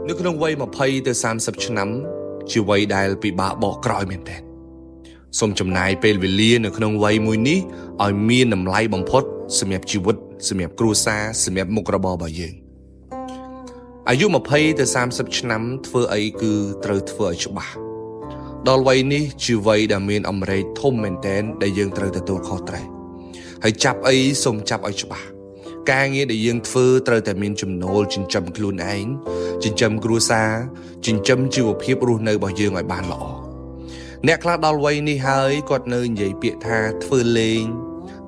នៅក្នុងវ័យ20ទៅ30ឆ្នាំជាវ័យដែលពិបាកបកក្រោយមែនទែនសូមចំណាយពេលវេលានៅក្នុងវ័យមួយនេះឲ្យមានតម្លៃបំផុតសម្រាប់ជីវិតសម្រាប់គ្រួសារសម្រាប់មុខរបររបស់យើងអាយុ20ទៅ30ឆ្នាំធ្វើអីគឺត្រូវធ្វើឲ្យច្បាស់ដល់វ័យនេះជាវ័យដែលមានអម្រែកធំមែនទែនដែលយើងត្រូវទទួលខុសត្រូវហើយចាប់អីសូមចាប់ឲ្យច្បាស់ការងារដែលយើងធ្វើត្រូវតែមានចំណូលចិញ្ចឹមខ្លួនឯងចិញ្ចឹមគ្រួសារចិញ្ចឹមជីវភាពរស់នៅរបស់យើងឲ្យបានល្អអ្នកខ្លះដល់វ័យនេះហើយគាត់នៅនិយាយពាក្យថាធ្វើលេង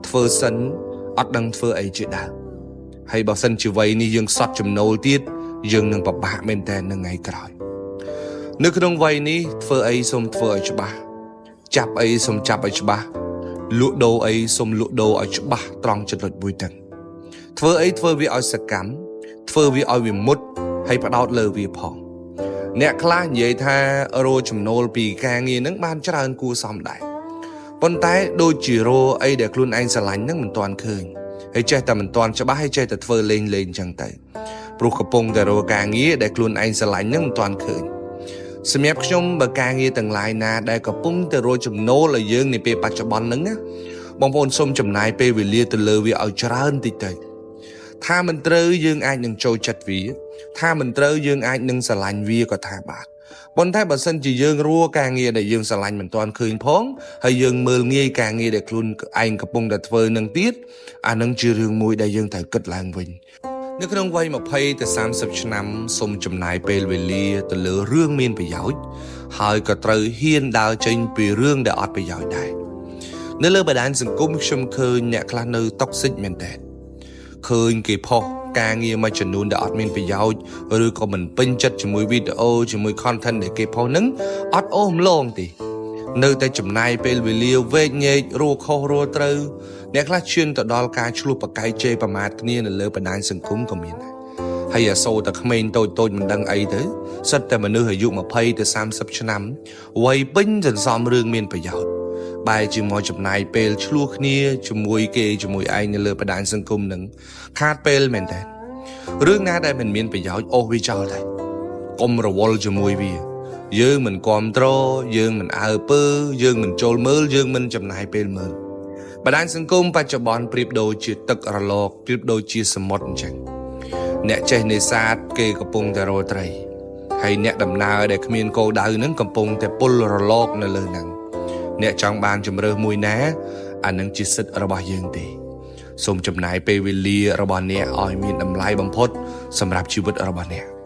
ធ្វើសិនអត់ដឹងធ្វើអីជាដើមហើយបើសិនជាវ័យនេះយើងសត់ចំណូលទៀតយើងនឹងពិបាកមែនតើនៅថ្ងៃក្រោយនៅក្នុងវ័យនេះធ្វើអីសូមធ្វើឲ្យច្បាស់ចាប់អីសូមចាប់ឲ្យច្បាស់លក់ដូរអីសូមលក់ដូរឲ្យច្បាស់ត្រង់ចំណុចមួយទាំងធ្វើអីធ្វើវាឲ្យសកម្មធ្វើវាឲ្យវាមុតហើយផ្ដោតលើវាផងអ្នកខ្លះនិយាយថារកចំណូលពីការងារហ្នឹងបានច្រើនគួរសមដែរប៉ុន្តែដូចជារកអីដែលខ្លួនឯងស្រឡាញ់ហ្នឹងមិនទាន់ឃើញហើយចេះតែមិនទាន់ច្បាស់ហើយចេះតែធ្វើលេងលេងចឹងទៅព្រោះកំពុងតែរកការងារដែលខ្លួនឯងស្រឡាញ់ហ្នឹងមិនទាន់ឃើញសម្រាប់ខ្ញុំបើការងារទាំងឡាយណាដែលកំពុងតែរកចំណូលឲ្យយើងនាពេលបច្ចុប្បន្នហ្នឹងណាបងប្អូនសូមចំណាយពេលវេលាទៅលើវាឲ្យច្រើនតិចទៅថាមិនត្រូវយើងអាចនឹងចូលចិត្តវាថាមិនត្រូវយើងអាចនឹងស្រឡាញ់វាក៏ថាបានប៉ុន្តែបើសិនជាយើងរកការងារដែលយើងស្រឡាញ់មិនទាន់ឃើញផងហើយយើងមើលងាយការងារដែលខ្លួនឯងកំពុងតែធ្វើនឹងទៀតអានឹងជារឿងមួយដែលយើងត្រូវគិតឡើងវិញនៅក្នុងវ័យ20ទៅ30ឆ្នាំសូមចំណាយពេលវេលាទៅលើរឿងមានប្រយោជន៍ហើយក៏ត្រូវហ៊ានដើរចេញពីរឿងដែលអត់ប្រយោជន៍ដែរនៅលើបណ្ដាញសង្គមខ្ញុំឃើញអ្នកខ្លះនៅtoxic មែនតើឃើញគេផុសការងារមួយចំនួនដែលអត់មានប្រយោជន៍ឬក៏មិនពេញចិត្តជាមួយវីដេអូជាមួយ content ដែលគេផុសហ្នឹងអត់អូសម្លងទេនៅតែចំណាយពេលវេលាវែកញែករកខុសរកត្រូវអ្នកខ្លះឈានទៅដល់ការឆ្លោះប្រកែកជេរប្រមាថគ្នានៅលើបណ្ដាញសង្គមក៏មានដែរហើយអាសូរតែក្មេងតូចតូចមិនដឹងអីទៅសិតតែមនុស្សអាយុ20ទៅ30ឆ្នាំវ័យពេញសន្សំរឿងមានប្រយោជន៍បែរជាមកចំណាយពេលឆ្លោះគ្នាជាមួយគេជាមួយឯងនៅលើបណ្ដាញសង្គមនឹងខាតពេលមែនតើរឿងណាដែលមិនមានប្រយោជន៍អូសវាចោលទៅកុំរវល់ជាមួយវាយើងមិនគ្រប់ត្រយើងមិនអើពើយើងមិនចូលមើលយើងមិនចំណាយពេលមើលបណ្ដាញសង្គមបច្ចុប្បន្នប្រៀបដូចជាទឹករលកប្រៀបដូចជាសមុទ្រអញ្ចឹងអ្នកចេះនេសាទគេកំពុងតែរកត្រីហើយអ្នកដំណើរដែលគ្មានគោលដៅនឹងកំពុងតែពុលរលកនៅលើហ្នឹងអ្នកចង់បានជំរើសមួយណាអានឹងជាសិទ្ធិរបស់យើងទេសូមចំណាយពេលវេលារបស់អ្នកឲ្យមានតម្លៃបំផុតសម្រាប់ជីវិតរបស់អ្នក។